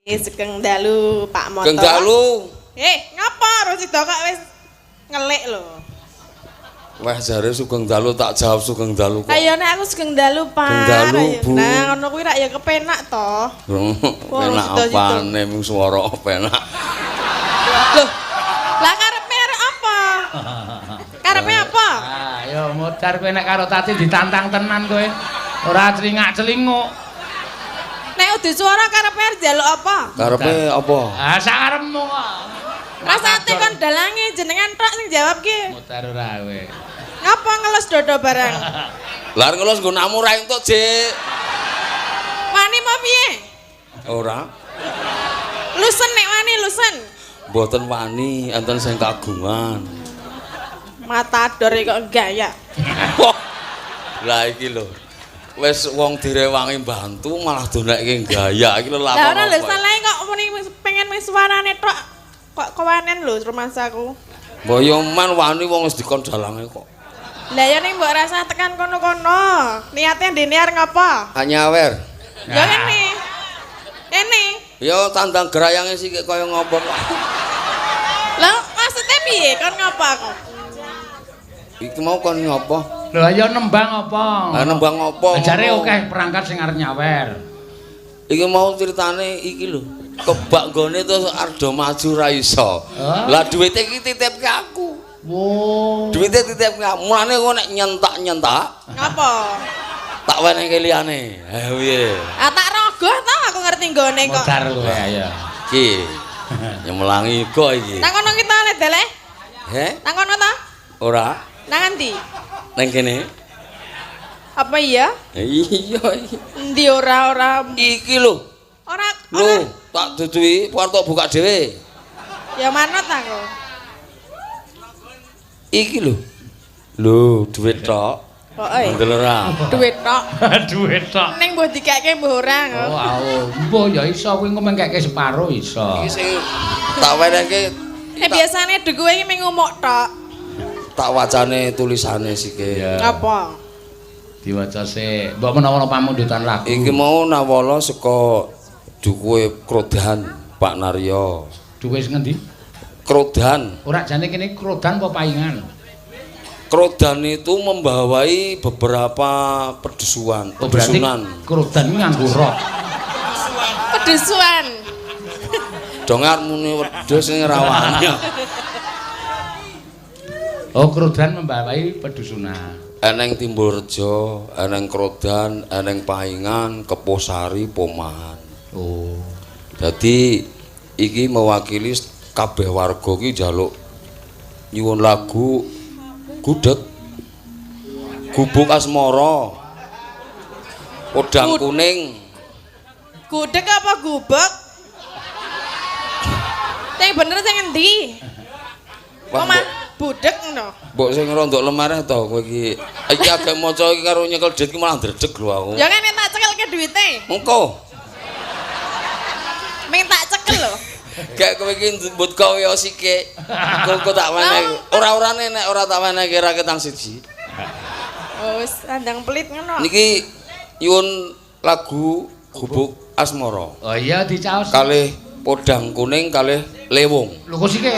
Sugeng dalu Pak Moto. Sugeng dalu. Ngapa Rosida kok wis ngelik lho? Wah, jare sugeng dalu tak jawab sugeng dalu kok. Ayo nek aku sugeng dalu, Pak. Sugeng dalu, Bu. Nah, ngono kuwi rak ya kepenak to. Penak apane mung swara penak. Loh. Lah karepe arek apa? Karepe apa? Ah, ayo modar kowe nek karo Tati ditantang tenan kowe. Ora celingak-celinguk. Nek udu suara karepe arep njaluk apa? Karepe apa? Ah, sakarepmu kok. Rasate kon dalange jenengan tok sing jawab ki. Modar ora kowe. Ngapa ngelus dodo barang? Lah ngelus nggonamu ra entuk, Dik. Wani mau piye? Ora. Lusen nek wani lusen. Mboten wani, enten sing kagungan. Matador kok gaya. Lah iki lho. Wis wong direwangi bantu malah donekke gaya iki lho lakon. Lah ora lho salahe kok muni pengen wis suarane tok. Kok kewanen lho rumangsaku. Mbok yo man wani wong wis dikon dalange kok. Lah ya ning mbok rasa tekan kono-kono. Niate ndene arep ngapa? Nyawer. Ya kene. Kene. Ya tandang gerayange sik kaya ngopo kok. Lah maksudnya piye kon ngopo aku? Iki mau kon ngopo? Lho ayo nembang apa? Lah nembang apa? Jare akeh perangkat sing arep nyawer. Iki mau critane iki lho. Kebak nggone terus ardo maju ra iso. Lah duwite iki titipke aku. Wo. Duwite titipke aku. Mulane kok nek nyentak-nyentak ngapa? Tak wenehke liyane. Ha piye? Ah tak rogoh to aku ngerti nggone kok. Modar kowe ayo. Iki. Nyemelangi kok iki. Nang kono kita le deleh. He? Nang kono ta? Ora. Nang endi? Nang kene. Apa iya? Iya iki. Endi ora-ora. Iki lho. Ora. Lho, tak duduhi, arep tak buka dhewe. Ya manut aku. Iki lho. Lho, duit tok. Heeh. Ndel ora. Duit tok. Duit tok. Ning mbuh dikeke mbuh ora. Oh, awo. Mbuh ya iso kuwi engko mengkeke separo iso. Iki sing tak wenehke. Nek biasane duwe iki mung ngumuk tok. Tak wacane tulisane sike. Apa? Diwaca sik. Mbok menawa ana pamundutan lagu. Iki mau nawala saka dukuhe Krodan Pak Naryo. Dukuhe sing ngendi? Krodan. Ora jane kene Krodan apa Paingan? Krodan itu membawai beberapa pedusuan, oh, pedusunan. Krodan kuwi nganggo rok. Pedusuan. Dongar muni wedhus sing rawani. Oh, Krodan membawai pedusunan. Eneng Timbulrejo, eneng Krodan, eneng Paingan, Keposari, Pomahan. Oh. Dadi iki mewakili kabeh warga iki njaluk nyuwun lagu Gudeg, Gubuk Asmara, Podang Kuning. Gudeg apa gubuk? Sing bener sing endi? Omah budeg ngono. Mbok sing rondok lemareh to kowe iki. Iki agek maca iki karo nyekel dhit iki malah ndredeg lho aku. Ya ngene tak cekelke duwite. Engko. Ming tak cekel lho. Gak kowe iki njemput kaya sike. Engko tak wenehi. Ora-orane nek ora tak wenehi ra ketang siji. Oh wis andang pelit ngono. Niki nyuwun lagu Gubuk Asmara. Oh iya dicaos. Kalih Podang Kuning kalih Lewung. Lho kok sike?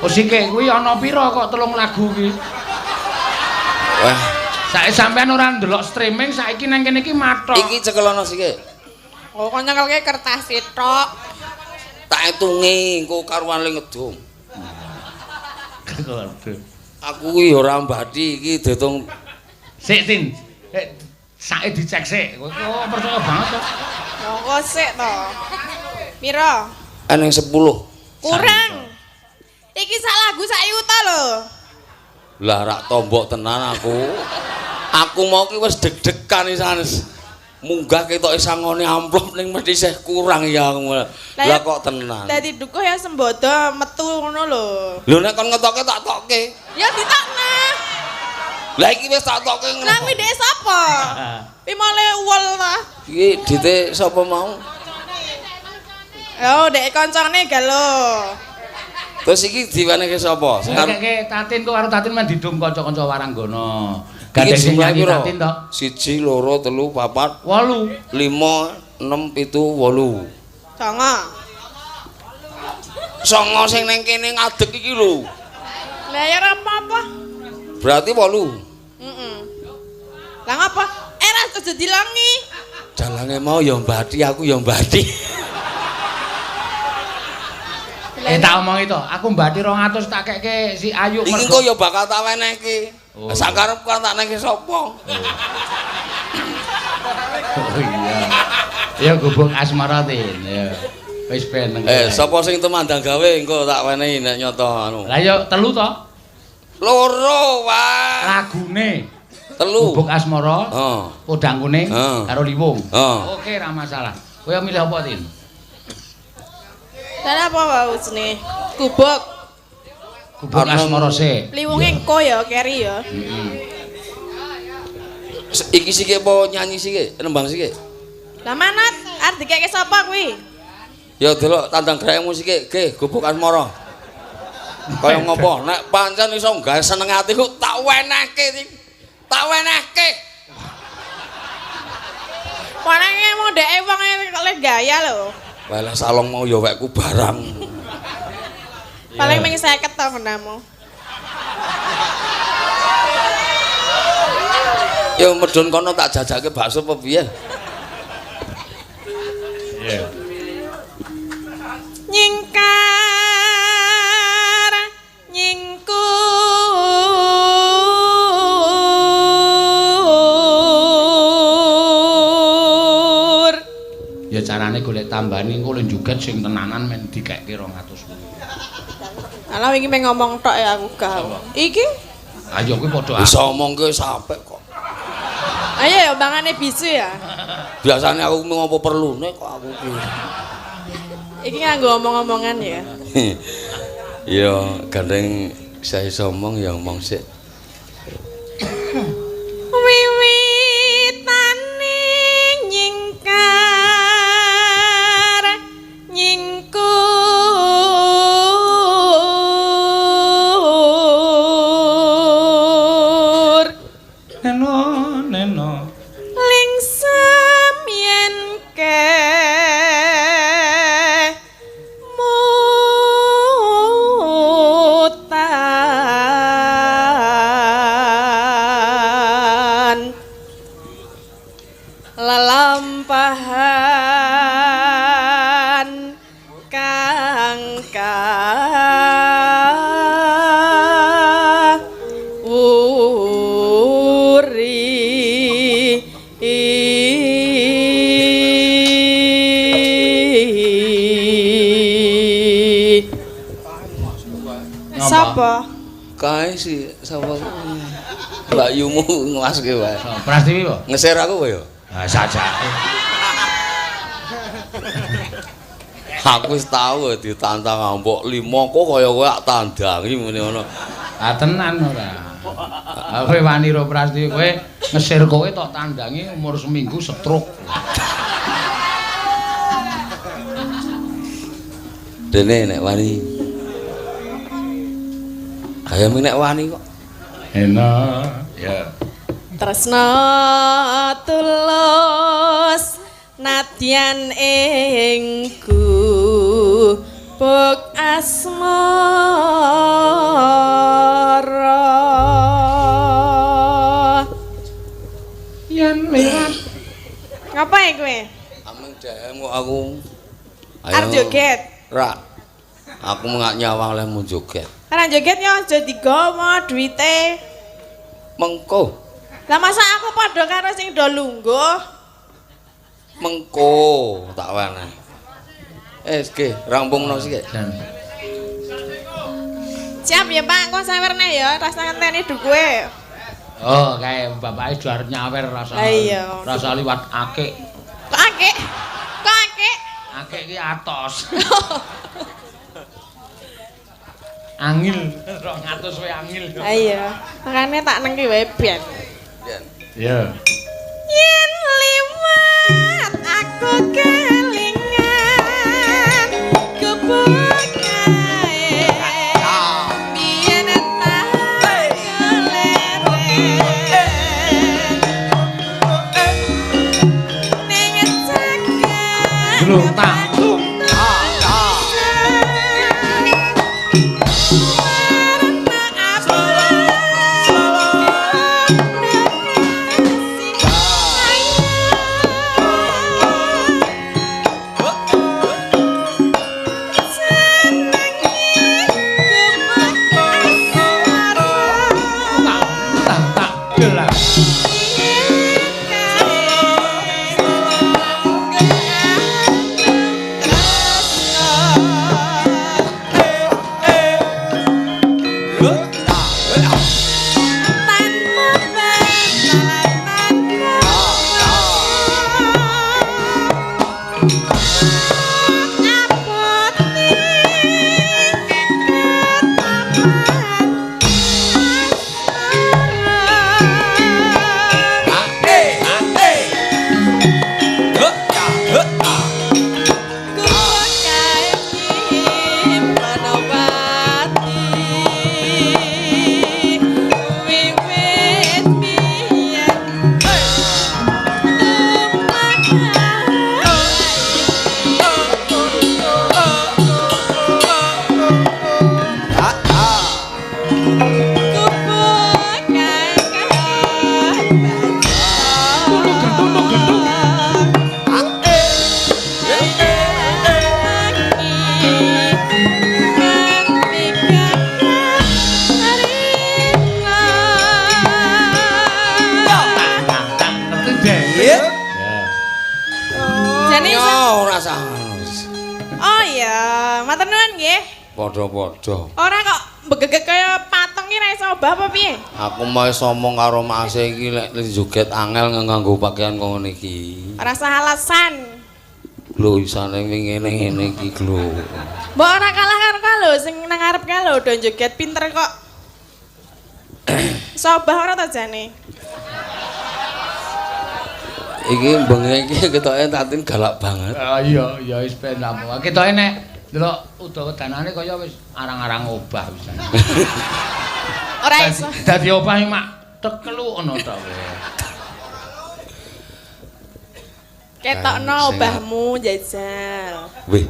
Kok sike kuwi ana pira kok 3 lagu kuwi? Wah, saiki sampean ora ndelok streaming saiki nang kene iki mathok. Iki cekelono sike. Oh kok nyekelke kertas tok. Tak etungi engko karuan le ngedum. Aku kuwi ora mbati iki diitung. Sik Tin. Saiki dicek sik. Kowe kok percaya banget to. Monggo sik to. Pira? Eneng 10. Kurang. Iki sak lagu sak yuta lho. Lah rak tombok tenan aku. Aku mau ki wis deg-degan isanes. Munggah ketoke sangone amplop ning mesti isih kurang ya aku. Lah kok tenan. Dadi dukuh ya sembodo metu ngono lho. Lho nek kon ngetoke tak tokke. Ya ditokne. Lah iki wis tak tokke ngono. Lah kuwi dhek sapa? Pi male uwel ta. Iki dite sapa mau? Oh, dhek koncone galo. Terus iki diwenehke sapa? Sing keke Tatin kok karo Tatin men didum kanca-kanca waranggana. Gandeng sing nyanyi Tatin to. 1 2 3 4 8 5 6 7 8. Songo. Songo sing neng kene ngadeg iki lho. Lah ya ora apa-apa. Berarti 8. Heeh. Lah ngapa? Ra aja dilongi. Dalange mau ya mbati, aku ya mbati. Tak omongi to, aku mbati 200 tak keke si Ayu mergo. Iki engko ya bakal tak wenehke. Oh. Sakarepku tak nehke sapa? Oh iya. Ya gubuk asmara tin. Ya. Wis ben. Sapa sing tumandang gawe engko tak wenehi nek nyoto anu. Lah ya 3 to? 2, Pak. Lagune 3. Gubuk asmara. Heeh. Podang kuning karo liwung. Heeh. Oke, ra masalah. Kowe milih apa, Tin? Lah apa wae jenenge? Gubuk. Gubuk asmara sik. Liwunge engko ya keri ya. Heeh. Iki sike apa nyanyi sike? Nembang sike? Lah manut arep dikeke sapa kuwi? Ya delok tandang gerakmu sike, ge Gubuk Asmara. Kaya ngopo? Nek pancen iso gawe seneng atiku tak wenehke. Tak wenehke. Panenge mung ndeke wong kok le gaya lho. Walah salong mau ya wekku barang. Paling mung 50 to ngendamu. Ya medhun kono tak jajake bakso apa piye? Iya. Nyingkar nyingkur Ya carane golek tambani engko lho joget sing tenanan men dikeke 200 kuwi. Alah wingi meng ngomong tok ya aku gak. Iki ayo kuwi padha iso omongke sampe kok. Ayo ya mangane bisu ya. Biasane aku ngopo perlune kok aku ki. Iki nganggo omong-omongan ya. Iya, gandeng saya iso omong ya omong sik. Wiwitane nyingkar nyingkur neno neno lingsem yen ke mutan lelampahan kang kawuri. Sapa? Kae si sapa? Mbak Yumu nglaske wae. Prastiwi po? Ngeser aku kowe ya? Ah sajake. Aku wis tau ditantang ambok 5 kok kaya kowe tak tandangi muni ngono. Ah tenan ora. Ah kowe wani ro Prastiwi kowe ngesir kowe tok tandangi umur seminggu stroke. Dene nek wani. Kaya nek wani kok. Enak ya. Tresna tulus nadyan ing gubuk asmara. Yen lewat. Ngapain kowe? Ameng dehem kok aku. Arep joget. Ra. Aku mengak nyawang lehmu joget. Ora joget ya aja digawa duwite. Mengko. Lah masa aku padha karo sing do lungguh? Mengko tak weneh. Oke, rampungno sik. Siap ya Pak, engko sawer neh ya, rasa ngenteni dukuwe. Oh, kae bapake do arep nyawer rasa. Iya. Rasa liwat akik. Kok akik? Kok akik? Akik ki atos. Angil, 200 wae angil. Ha iya, makane tak nengki wae ben. Iya. Yen liwat aku kelingan gubuk kae. Biyen tak keleren. Ning cekak Glung tak tung. wis. Oh iya, matur nuwun nggih. Padha-padha. Ora kok begegek kaya patung ki ra iso obah apa piye? Aku mau iso omong karo Mas iki lek joget angel nganggo pakaian kok ngene iki. Ora usah alasan. Lho isane ngene-ngene iki lho. Mbok ora kalah karo ka lho sing nang ngarep ka lho do joget pinter kok. Iso obah ora ta jane? Iki bengi iki ketoke Tatin galak banget. Ah iya, ya wis ben rampung. Ketoke nek ndelok uda-udanane kaya wis arang-arang obah wisan. Ora iso. Dadi obah mak tekelu ngono ta kowe. Ketokno obahmu jajal. Wih.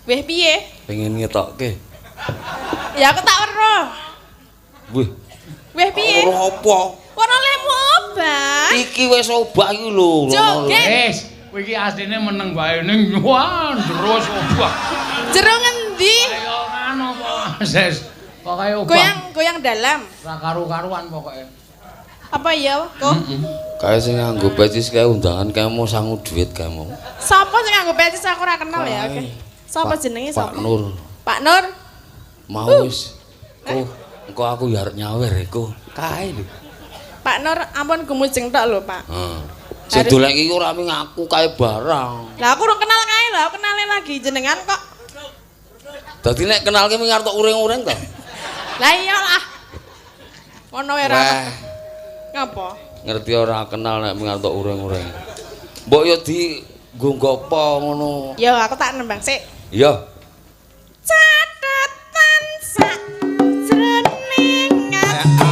Wih piye? Pengen ngetokke. Ya aku tak weruh. Wih. Wih piye? Weruh apa? Ora lemu obah. Iki wis obah iki lho. Joget. Wis, kowe iki asline meneng wae ning wah terus obah. Jero ngendi? Kaya ngono apa? Ses. Pokoke obah. Goyang-goyang dalam. Ora karu-karuan pokoke. Apa ya, kok? Kae sing nganggo pecis kae undangan kae mau sangu duit kae mau. Sapa sing nganggo pecis aku ora kenal ya. Oke. Sapa jenenge sapa? Pak Nur. Pak Nur. Mau wis. Oh, engko aku ya arep nyawer iku. Kae lho. Pak Nur ampun gumujeng tok lho, Pak. Heeh. Sing dolek iki ora mung aku kae barang. Lah aku urung kenal kae lho, aku kenale lagi jenengan kok. Dadi nek kenal ki mung arep tok uring-uring to. Lah iya lah. Ngono wae ora. Ngapa? Ngerti ora kenal nek mung arep tok uring-uring. Mbok yo di nggo ngopo ngono. Ya aku tak nembang sik. Iya. Catatan sak jroning ati.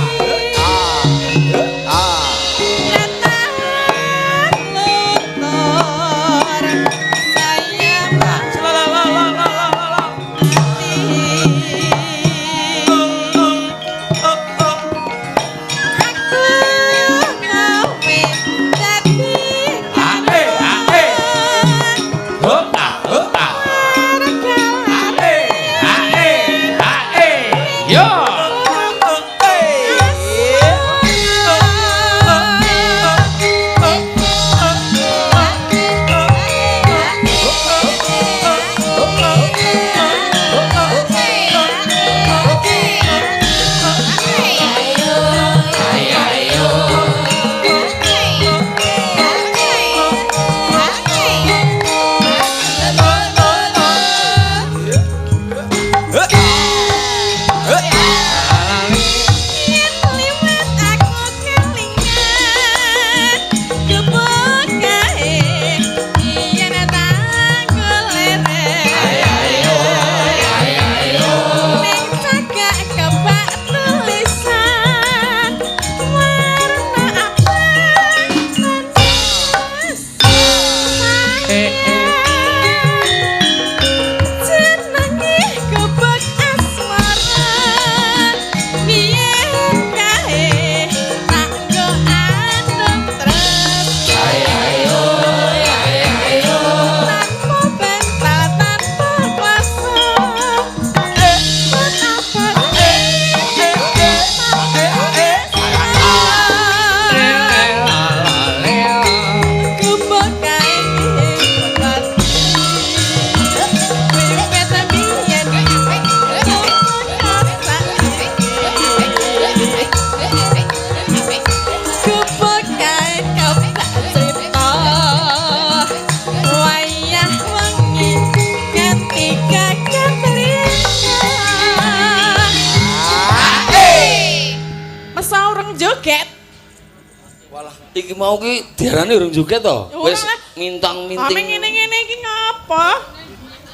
Iki mau ki diarani urung joget to? Wis mintang-minting. Ame ngene-ngene iki ngopo?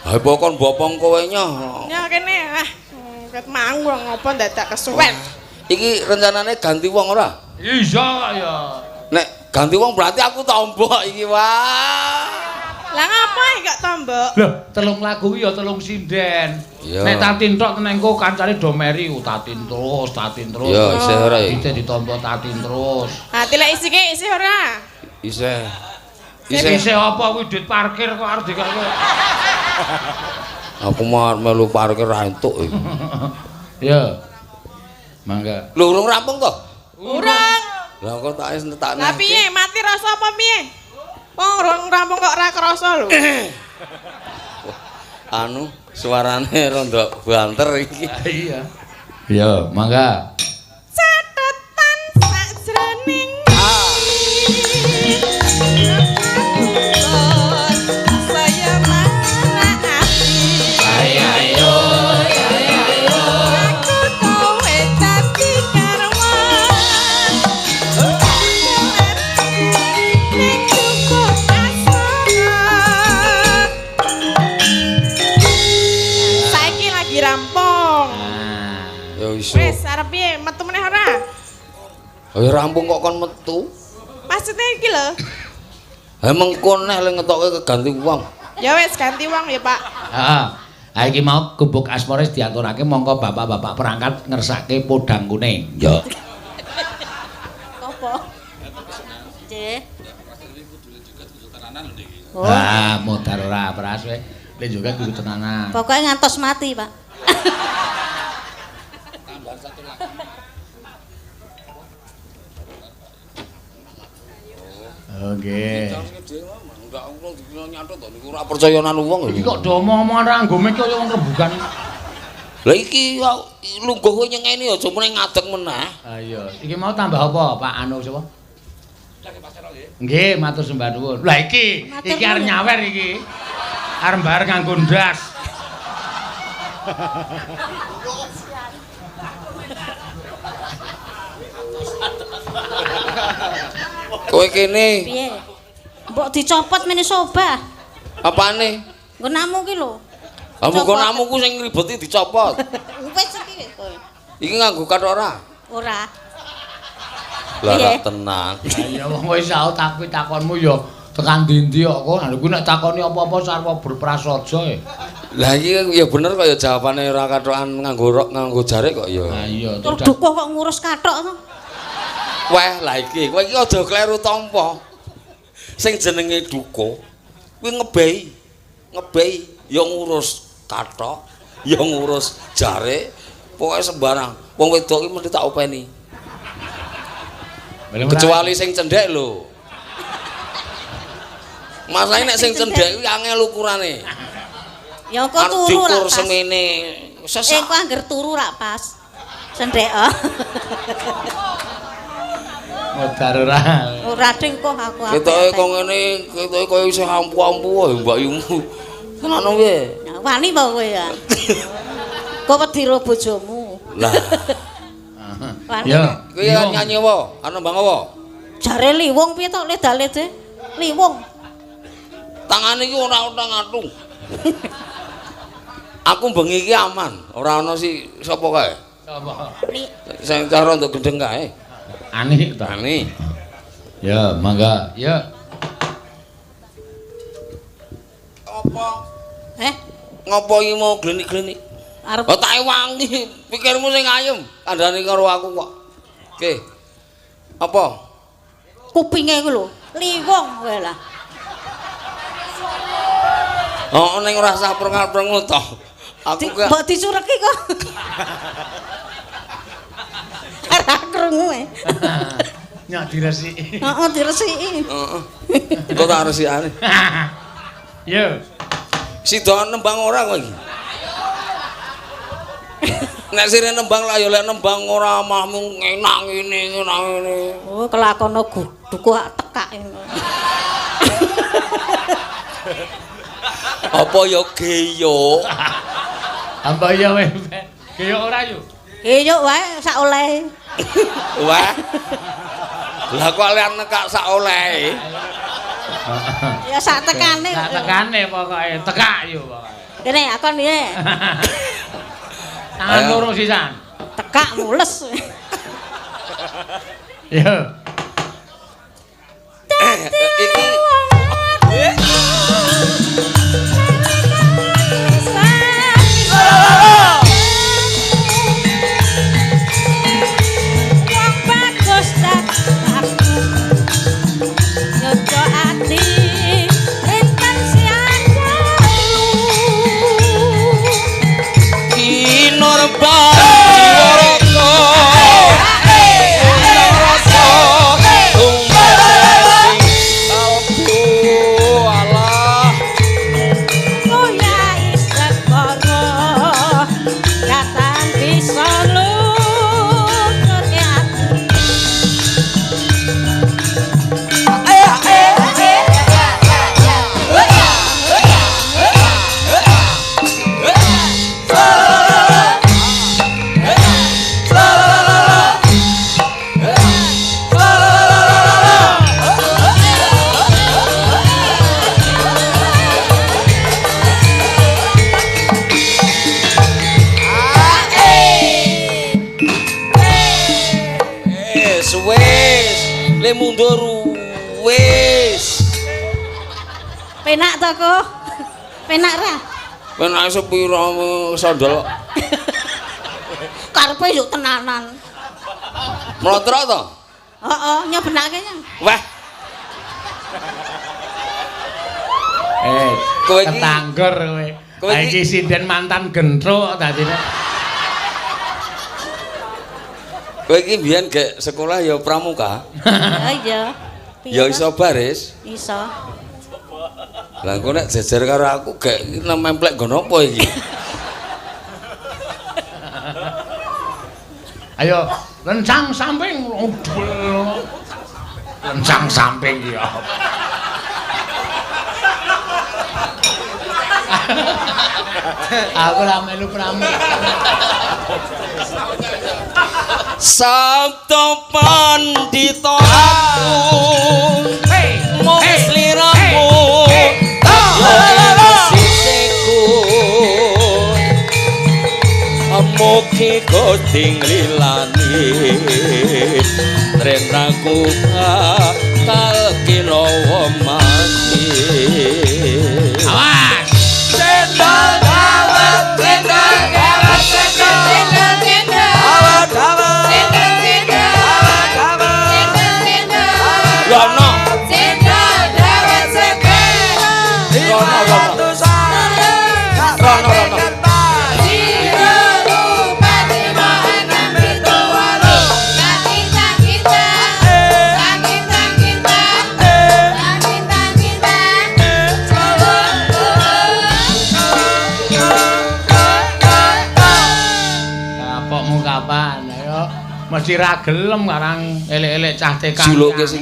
Ha pokon bopong kowe nyoh. Ya kene ah ket mau ngopo dadak kesuwen. Iki rencanane ganti wong ora? Iya ya. Nek ganti wong berarti aku tombok iki wah. Lah ngapa kok tombok? Lho, telung lagu ya telung sinden. Nek Tatin tok nengko kancane do meri Tatin terus, Tatin terus. Ya isih ora ya. Dite ditampa Tatin terus. Ha tilek isike isih ora? Isih. Isih. Isih apa kuwi duit parkir kok arep dikake. Aku mau melu parkir ra entuk iki. Ya. Mangga. Lho urung rampung to? Urung. Lah kok tak wis netakne. Lah piye mati rasa apa piye? Wong urung rampung kok ora krasa lho. Anu suarane rada banter iki. Iya. Iya, mangga. Catetan sakjroning saya marah ati. Ayo Aku kowe dadi karwan. Ning cukup asmara. Saiki lagi rampung. Nah. Ya iso. Wis arep piye? Metu meneh ora? Ya rampung kok kon metu. Maksudnya iki lho. Ha mengko neh le ngetoke keganti wong. Ya wis ganti wong ya, Pak. Heeh. Ha iki mau gubuk asmara wis diaturake mongko bapak-bapak perangkat ngersake podang kuning. Ya. Apa? Nggih. Oh, Ah, modar ora pras kowe. Lek joget kudu tenanan. pokoknya ngantos mati, Pak. Oh nggih. Enggak wong dikira nyatet to niku ora percayanan wong. Iki kok do omong-omongan ra nggo mik kaya wong rembugan. Lah iki lungguh kowe nyengeni aja meneh ngadeg meneh. Ah iya, iki mau tambah apa Pak Anu sapa? Nggih, matur sembah nuwun. Lah iki, Matur iki arep nuwun. nyawer iki. Arep mbayar nganggo ndas. Kowe kene Piye? Mbok dicopot mene sobah. apane? Nggonamu ki lho. Ah nggonamu ku sing ngribeti dicopot. Wis iki kowe. Iki nganggo kathok ora? Ora. Lah Piye? ora tenang. Lah iya wong kowe saut aku takonmu ya tekan ndi-ndi kok kowe. Lha kuwi nek takoni apa-apa sarwa berprasaja e. Lah iki ya bener kaya jawabane ora kathokan nganggo rok nganggo jarik kok ya. Lah iya, Tur dukuh kok ngurus kathok to. Wah, lah iki kowe iki aja kleru tampa. Sing jenenge duka kuwi ngebehi. Ngebehi ya ngurus kathok, ya ngurus jarik, pokoke sembarang. Wong wedok iki mesti tak openi. Kecuali sing cendhek lho. Masalahe nek sing cendhek kuwi angel ukurane. Ya kok Arep turu diukur rak pas. semene. Eh Sesak. kok angger turu rak pas. Cendhek oh. Modar ora. Ora ding kok aku apik. Ketoke kok ngene, ketoke kaya isih ampu-ampu wae Mbak Yumu. Tenan piye? Nah, wani apa kowe ya? Kok wedi ro bojomu? Lah, Wani. Ya, kowe arep nyanyi apa? Arep nembang apa? Jare liwung piye to ledale-lede? Liwung. Tangane iki ora utang-atung. Aku bengi iki aman, ora ana si sapa kae. Sapa? Li Sing cara untuk gendeng kae. Ani ta. Ani. Ya, mangga. Ya. Apa? Eh, Ngopo iki mau glenik-glenik? arep Oh tak wangi, pikirmu sing ayem, kandhane karo aku kok. Oke. Apa? kupinge iku lho. Liwung kowe lah. Oh ning ora usah prengal-prengu to. Aku gak Mbok dicureki kok. Ora krungu e. Nyak diresiki. Heeh, diresiki. Heeh. Engko tak resikane. Ya. Sida nembang ora kowe iki? Nek sire nembang lah ya lek nembang ora mahmu enak ngene enak ngene. Oh, kelakono dukuh tekak. Apa ya geyo? Apa ya weh? Geyo ora yo? Geyo wae sak olehe. Wah. Lah kok lek nekak sak olehe. Ya sak tekane. Sak tekane pokoke, tekak yo pokoke. Kene akon piye? Tangan loro sisan. Tekak mules. Yo. Iki Wong bagus tak aku nyoco ati rinten siang Kinurba Waraka Rasa tumbar ing kalbu. Sikile mundur wis. Penak to kok? Penak ra? Penak sepira sandal. Karepe yo tenanan. Mlotro to? Heeh, nyobenake ya. Wah. Kowe iki ketanggor kowe. Kowe iki sinden mantan gentruk dadine. Kowe iki mbiyen gek sekolah ya pramuka. Ha iya. Ya iso baris. Iso. Lah engko nek jejer karo aku gek nemplek nggon apa iki? Ayo lencang samping. Lencang samping iki apa? Aku ora melu pramuka. Sabda pandhita aku mung sliramu sisiku mugi Gusti nglilani trentaku bakal kinawa mati. Awas cendol dawet cendol dawet cendol Cendol cendol. Dawet dawet Cendol cendol. Dawet dawet Cendol cendol. Rono Cendol dawet seger. Rono rono Rono rono. Kapokmu kapan? Ayo mesti ra gelem karang elek-elek cah TK. Juluke sing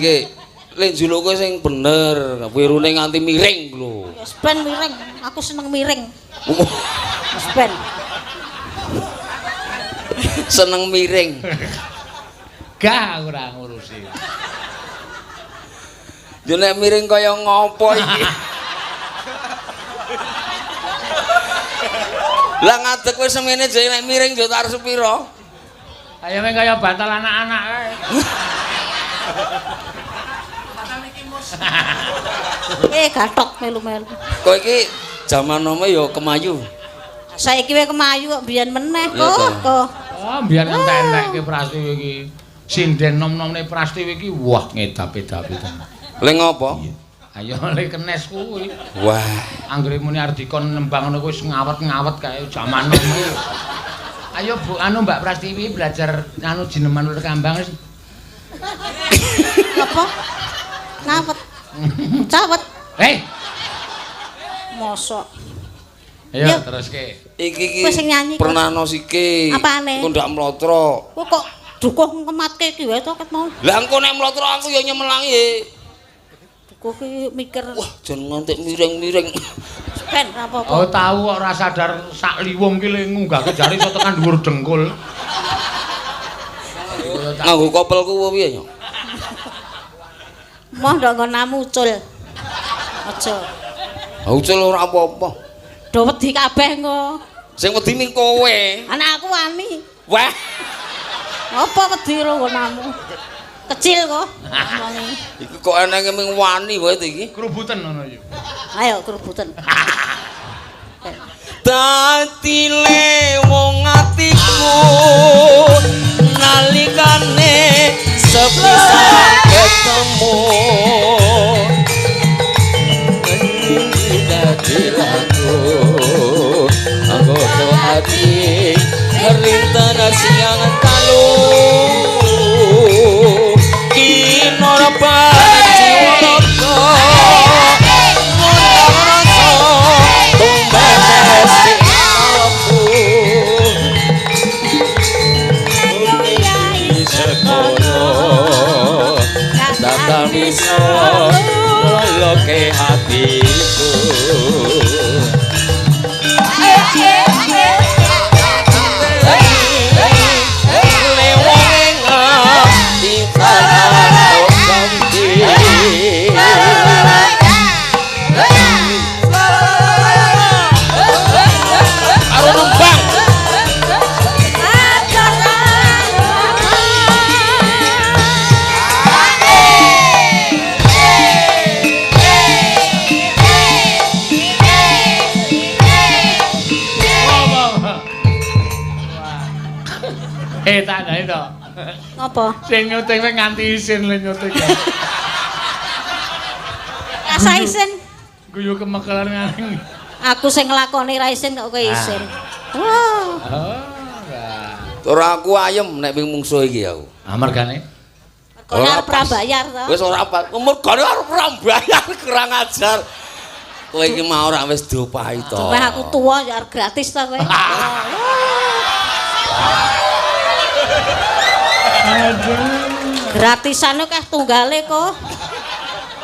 le juluke sing bener, wirune nganti miring lho. Wis ben miring, aku seneng miring. Wis ben. Seneng miring. Gak aku ora ngurusi. Yo nek miring kaya ngopo iki? Lah ngadeg wis semene jek nek miring yo tak arep sepira? Ayo meng kaya bantal anak-anak kae. Gathok melu-melu. Kowe iki jaman nome ya kemayu. Saiki wae kemayu kok biyen meneh kok. Kok. Oh, biyen entek-entekke Prastiwi iki. Sinden nom-nomne Prastiwi iki wah ngedap-edapi tenan. Le ngopo? Ayo le kenes kuwi. Wah, anggere muni arep dikon nembang ngono kuwi wis ngawet-ngawet kae jaman nom kuwi. Ayo Bu anu Mbak Prastiwi belajar anu jineman uler kambang wis. Apa? Ngawet. Cawet. Hei. Mosok. Ayo teruske. Iki iki Kowe sing nyanyi kok. Pernahno siki. Apane? Engko ndak mlotro. Kowe kok dukuh ngematke iki wae to ket mau. Lah engko nek mlotro aku ya nyemelangi. Dukuh ki mikir. Wah, jan ngantek miring-miring. Ben ora apa-apa. Oh, tahu kok ora sadar sak liwung ki le ngunggahke jari iso tekan dhuwur dengkul. Nganggo kopelku apa piye yo? Moh ndok nggonamu ucul. Aja. Ha ucul ora apa-apa. Do wedi kabeh engko. Sing wedi ming kowe. Anak aku wani. Wah. Apa wedi karo nggonamu? Kecil kok. Iki kok enenge ming wani wae to iki. Kerubuten ngono iki. Ayo kerubuten. Dadi le wong atiku nalikane sepisan ketemu. Dadi lagu anggota ati rinten siang talu kinora paciwaka rasa tumbas aku sekoro tata bisa loloke hatiku. Tak ndane to. Ngopo? Sing nyuting kowe nganti isin le nyuting. Rasa isin. Guyu kemekelan nganti. Aku sing nglakoni ra isin kok kowe isin. Wah. Oh. Ora aku ayem nek ping mungsuh iki aku. Ah mergane? Mergane arep ra bayar to. Wis ora apa. Mergane arep ra bayar kurang ajar. Kowe iki mau ora wis diopahi to. Cuma aku tuwa ya arep gratis to kowe. Aduh. Gratisan kah tunggale kok.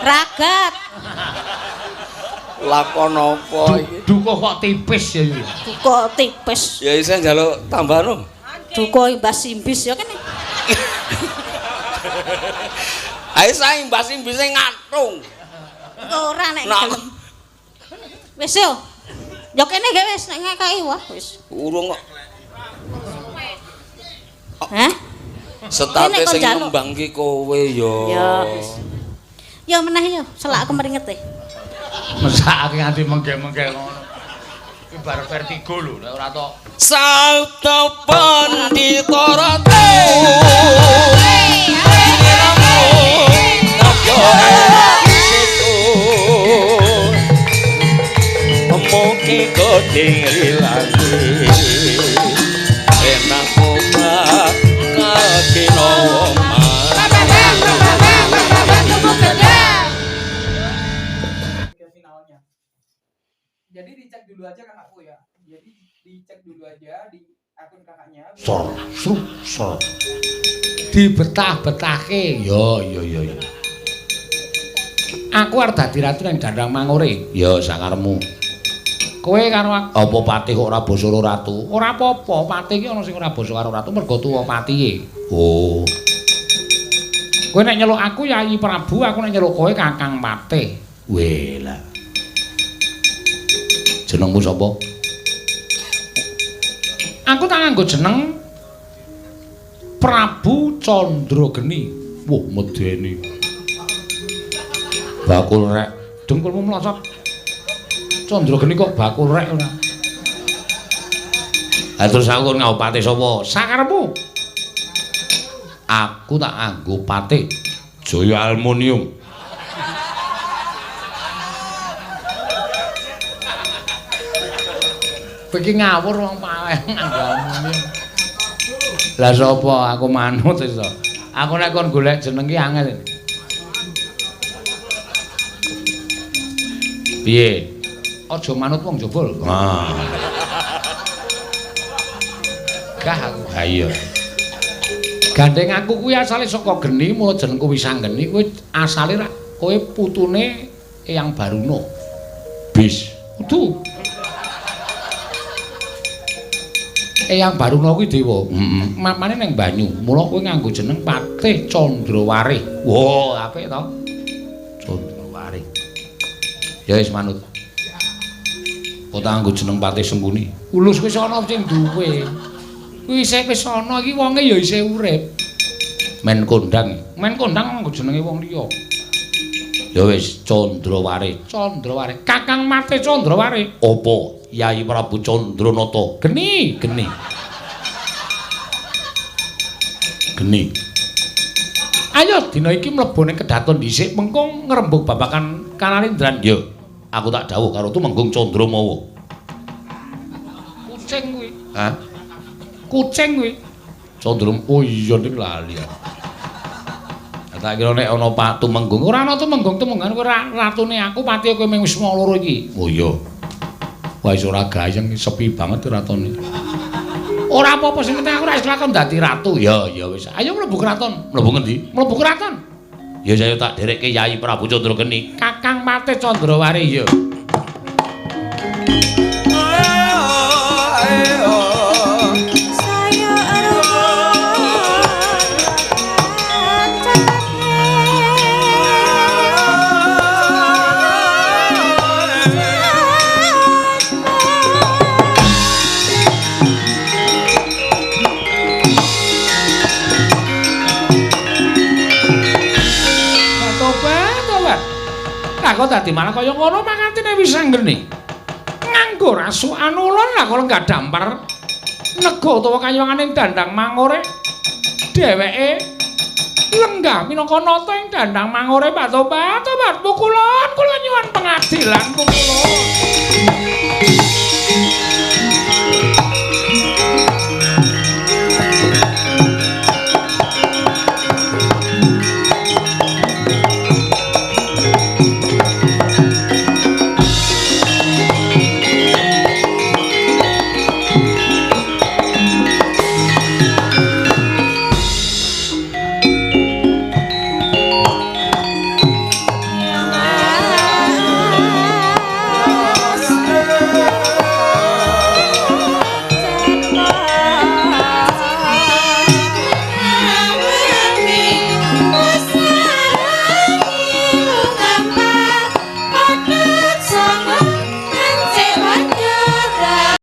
Ragat. Lakon apa iki? Duka kok tipis ya iki. Duka tipis. Ya isih njaluk tambahan. Duka imbas-imbis ya kene. Ayo sae imbas-imbise ngatung. Ora nek gelem. Wis yo. Ya kene gak wis nek ngekeki wah wis. Urung kok. Hah? Setate sing nembang ki kowe yo. Ya wis. Ya meneh yo, selak kemeringet e. Mesakake nganti mengke-mengke ngono. Kuwi bar vertigo lho, nek ora tok. Sabda pandita ratu. Mugi godhing rilangi enak obat kakinowo. Finalnya. Jadi dicek dulu aja kakakku ya. Jadi dicek dulu aja di akun kakaknya. Sor, sor, sor. Dibetah-betahke. Yo yo yo yo. Aku arep dadi ratu nang Dandang Mangure. Ya sakarepmu. Kowe karo aku apa patih kok ora basa karo ratu? Ora apa-apa, patih iki ana sing ora basa karo ratu mergo tuwa patihe. Oh. Kowe nek nyeluk aku Yayi Prabu, aku nek nyeluk kowe Kakang Patih. Weh lah. Jenengmu sapa? Aku tak nganggo jeneng Prabu Candrageni. Wah, medeni. Bakul rek, dengkulmu mlosot. Candrageni kok bakul rek ora. Ha terus aku kon nganggo patih sapa? Sakarepmu. Aku tak nganggo patih Jaya Aluminium. Kowe iki ngawur wong paweh nganggo aluminium. Lah sapa aku manut iso. Aku nek kon golek jeneng ki angel. Piye? Aja manut wong jaba lho. Ah. Gah aku. Ha iya. Gandeng aku kuwi asale saka geni, mula jenengku Wisanggeni kuwi asale rak kowe putune Eyang Baruna. Bis. Kudu. Eyang Baruna kuwi dewa. Heeh. Mamane ning banyu. Mula kowe nganggo jeneng Patih Candrawarih. Wah, apik to. Candrawarih. Ya wis manut. Kok tak nganggo jeneng Patih Sengkuni. Ulus wis ana sing duwe. Kuwi isih wis ana iki wonge ya isih urip. Men kondang. Men kondang nganggo jenenge wong liya. Ya wis Candrawarih. Candrawarih. Kakang Patih Candrawarih. Apa? Yayi Prabu Candranata. Geni, geni. Geni. Ayo dina iki mlebu ning kedaton dhisik mengko ngrembug babagan Kanalindran. Ya, aku tak dawuh karo Tumenggung Candramawa. Kucing kuwi. Hah? Kucing kuwi. Candra, oh iya ning lali. Tak kira nek ana Pak Tumenggung, ora ana Tumenggung, Tumenggungan kowe ratune aku pati kowe mung wis loro iki. Oh iya. Wah wis ora gayeng sepi banget ratone. Ora apa-apa sing penting aku ora wis lakon dadi ratu. Ya ya wis. Ayo mlebu kraton. Mlebu ngendi? Mlebu kraton. Ya saya tak derekke Yayi Prabu Candrageni. Kakang Patih Candrawarih ya. Kok dadi malah kaya ngono mangkatine Wisanggeni. Nganggo rasukan ulun lah kalau nggak dampar Nego utawa kayuwangan ing Dandang Mangore. Dheweke lenggah minangka nata ing Dandang Mangore. Batobat, tobat pukulon, kula nyuwun pengadilan pukulon.